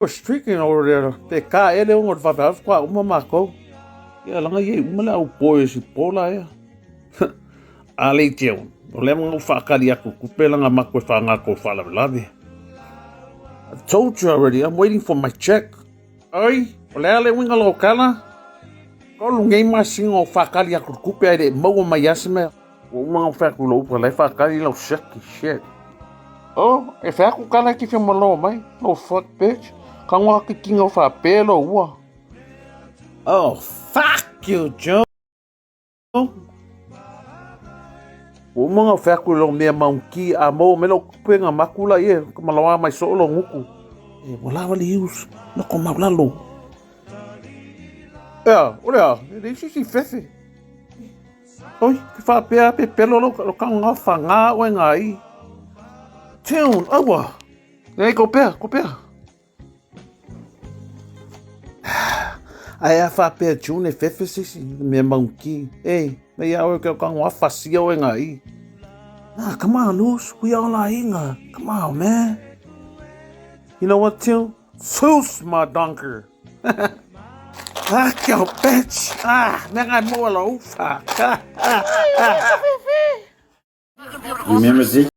Streaking over there pe ka ele ongo le vave afu kwa uma makou. Ia langa ia uma le au boy si pola ia. A le teu. O le mga whaakali aku kupe langa maku e whaanga ko whaalavelave. I told you already, I'm waiting for my check. Oi, o le a le uiga lou tala? Tolu nei masina o whaakali aku kupe ai le maua mai ase mea. Ua uma ona fai atu i lou upu, la e faatali lau siaki, shit. Oh, e fai atu tala e te fia malo mai, no fuck bitch. Ka ngoa ke kinga o faapea lou ua. Oh, fuck you, Joe. Ua uma ona fai atu i lou mea maunki, a maua mai lou tupe na maku la ia, ka maloa mai soo lou gutu. E, ua lava le use, loko mau lalo. Ea, o le a, e leai se isi fefe. Oi, ke whaapea pe pelo lo, lo ka ngā whangā oe ngā i. Tune, aua. Nei, ko pea, ko pea. Ai a whaapea tune e whewhe sisi, mea maunki. Ei, mei a oe ke o ka ngā whasia oe ngā i. Nah, come on, Lewis, we all are inga. Come on, man. You know what, Tune? Sus my donker. Fuck your bitch. Ah, mea ngai mua lo ufa. Remember Zeke?